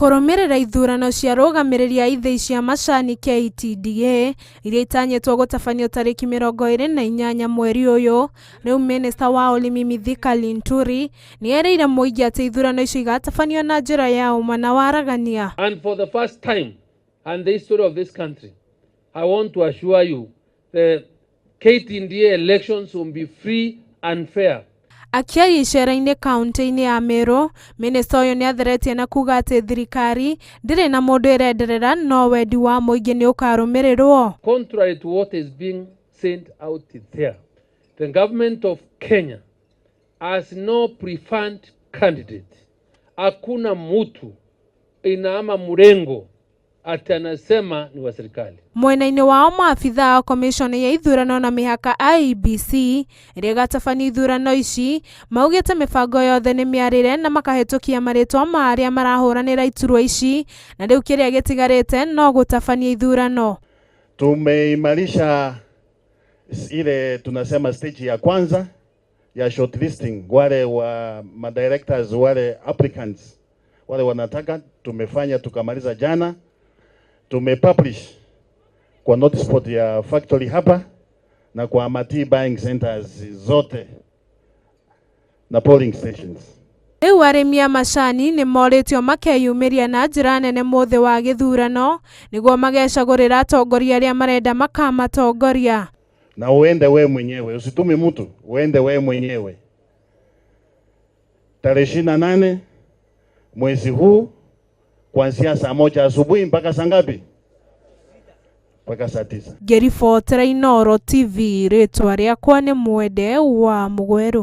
Kũrũmĩrĩra ithurano cia arũgamĩrĩri a ithĩi cia macani KTDA iria itanyĩtwo gũtabanio tarĩki 28 mweri ũyũ, rĩu minista wa ũrĩmi Mithika Linturi nĩ erĩire mũingĩ atĩ ithurano icio igatabanio na njĩra ya ũma na waragania. And for the first time in the history of this country, I want to assure you the KTDA elections will be free and fair. Akĩaria icera-inĩ kaunti-inĩ ya Meru, minista ũyũ nĩ atheretie na kuga atĩ thirikari ndĩrĩ na mũndũ ĩrenderera no wendi wa mũingĩ nĩ ũkarũmĩrĩrwo. Contrary to what is being sent out there, the government of Kenya has no preferred candidate. Hakuna mtu ina ama mrengo ati anasema ni wa serikali. Mwena-inĩ wao, maabitha a commission ya ithurano na mĩhaka IEBC ĩrĩa ĩgatabania ithurano ici maugĩte mĩbango yothe nĩ mĩarĩre na makahĩtũkia marĩtwa ma arĩa marahũranĩra iturwa ici, na rĩu kĩrĩa gĩtigarĩte no gũtabania ithurano. Tumeimarisha ile tunasema stage ya kwanza ya shortlisting, wale wa madirectors, wale applicants wale wanataka, tumefanya tukamaliza jana. Tumepublish kwa notice board ya factory hapa na kwa tea buying centers zote na polling stations. Rĩu arĩmi a macani nĩ morĩtio makeyumĩria na njĩra nene mũthĩ wa gĩthurano nĩguo magecagũrĩra atongoria arĩa marenda makamatongoria. Na uende we mwenyewe, usitume mtu, uende we mwenyewe. Tarehe 28 mwezi huu kuanzia saa 1 asubuhi mpaka saa ngapi? Mpaka saa 9. Ngĩribotera Inooro TV, rĩtwa rĩakwa nĩ Mwende wa Mũgwerũ.